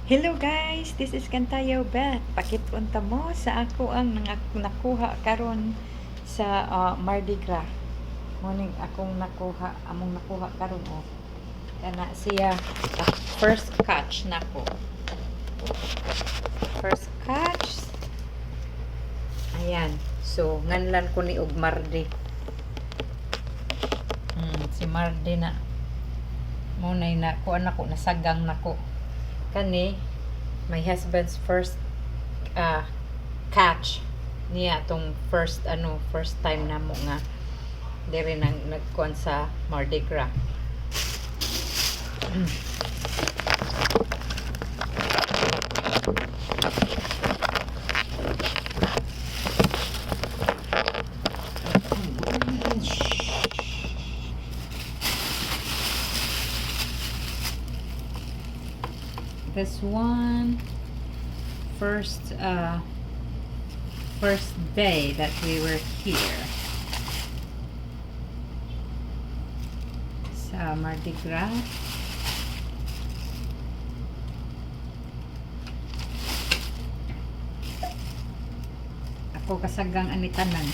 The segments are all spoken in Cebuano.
Hello guys, this is Kantayaw Beth. Pakit-on ta mo sa ako ang nakuha karon sa Mardi Gras. Morning akong nakuha, among nakuha karon oh. Kana siya first catch nako. First catch. Ayan. So nganlan ko ni og Mardi. Si Mardi na. Mo nay na kuan nako, nasagang nako kani, my husband's first catch niya tong first ano, first time na mo nga diri nang nagkuan sa Mardi Gras. This one, first day that we were here sa Mardi Gras. Ako kasagang ani tanan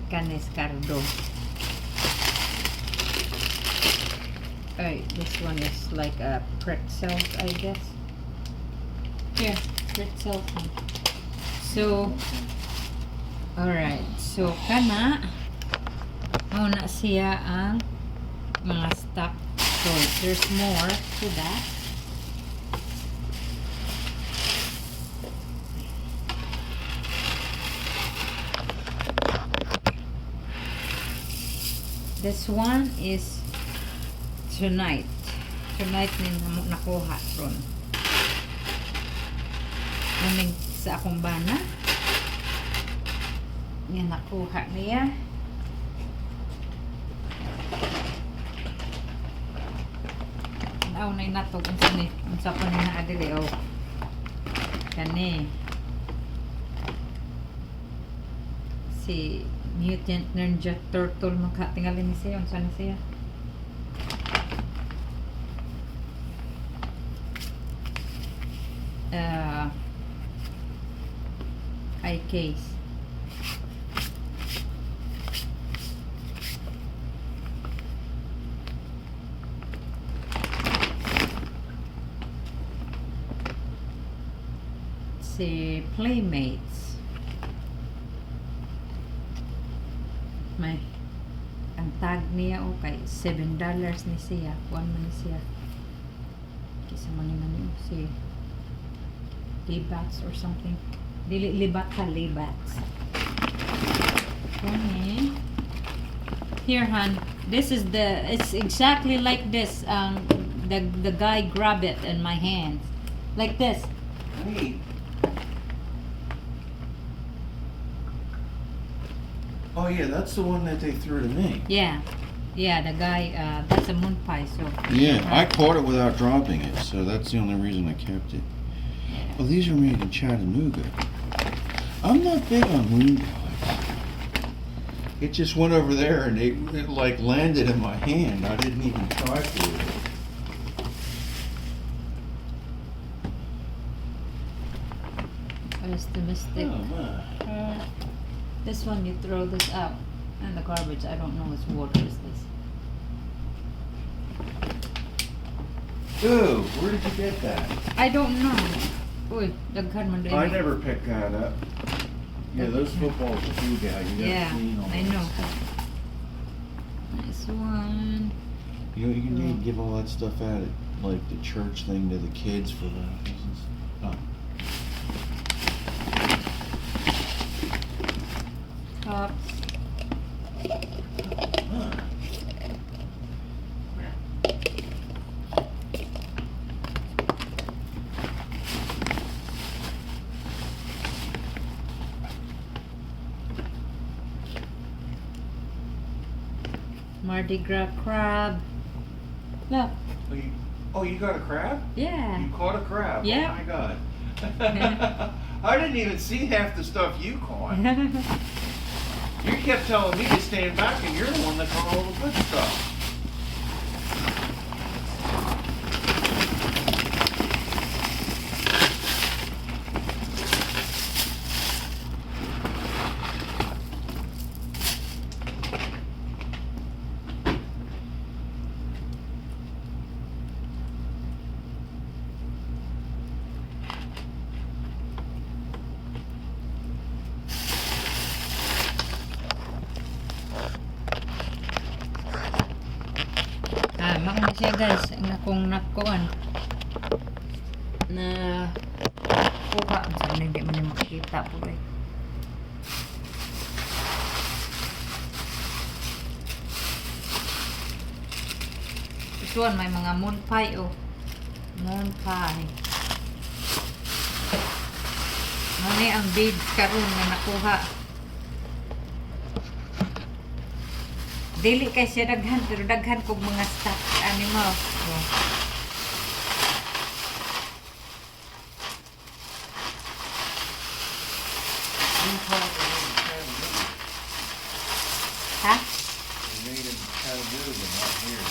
kanes cardo. Ay, this one is like a pretzels, I guess. Here, pretzels. So, alright. So, kana, mao na siya ang mga stock toys. There's more to that. This one is tonight. Tonight ni namo nakuha ron. Naming sa akong bana. Nga nakuha niya. Naw na natog unsa ni, unsa pa ni naa diri oh. Kani. Si Mutant Ninja Turtle, makatingali ni siya, unsa ni siya? I case. Si Playmates. May ang tag niya, okay, $7 ni siya. Kuan man ni siya. Kisa man ni man ni si Libats or something. Dili libat ka, Libats. Okay. Here, hon. This is the, it's exactly like this. The guy grabbed it in my hands. Like this. Wait. Oh yeah, that's the one that they threw to me. Yeah, the guy, that's a moon pie, so. Yeah, I caught it without dropping it, so that's the only reason I kept it. Well, these are made in Chattanooga. I'm not big on moon pies. It just went over there and it like landed in my hand. I didn't even try for it. Optimistic. Oh my. This one, you throw this out in the garbage. I don't know what water is this. Ooh, where did you get that? I don't know. Uy, daghan man I diay. never picked that up. Yeah, those footballs are huge out. You gotta Yeah, clean all I that know. stuff. Nice one. You know, you can need to give all that stuff out at like the church thing to the kids for raffles and stuff. Cups. Huh. Mardi Gras crab. Look. Oh, you got a crab? Yeah. You caught a crab. Yeah. Oh my God. I didn't even see half the stuff you caught. You kept telling me to stand back, and you're the one that caught all the good stuff. Siya, guys, ang akong nakuan na kuha. Sa hindi man ni makita po eh. This one, may mga moon pie oh. Moon pie. Ano ni ang beads karon nga nakuha. Dili kay siya daghan pero daghan kog mga stuffed animals. Oh. Moon pies are made in Chattanooga. Ha? They're made in Chattanooga, not here.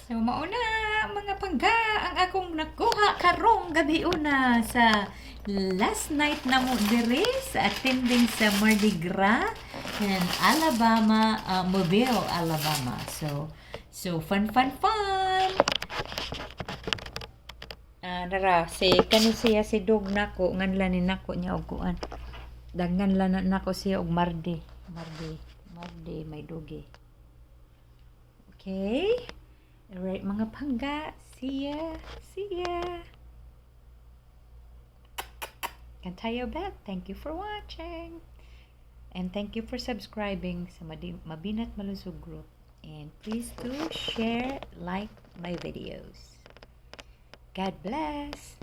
So mauna, mga pangga, ang akong nakuha karong gabi una sa last night na mo diri sa attending sa Mardi Gras in Alabama, Mobile, Alabama. So fun, fun, fun. Ah, nara si kani siya si dog nako nganla ni nako niya og kuan. Daghan na nako siya og Mardi. Mardi, Mardi may dogi. Okay. Alright, mga pangga. See ya. See ya. Kantayo Bet. Thank you for watching. And thank you for subscribing sa Mabinat Malusog Group. And please do share, like my videos. God bless.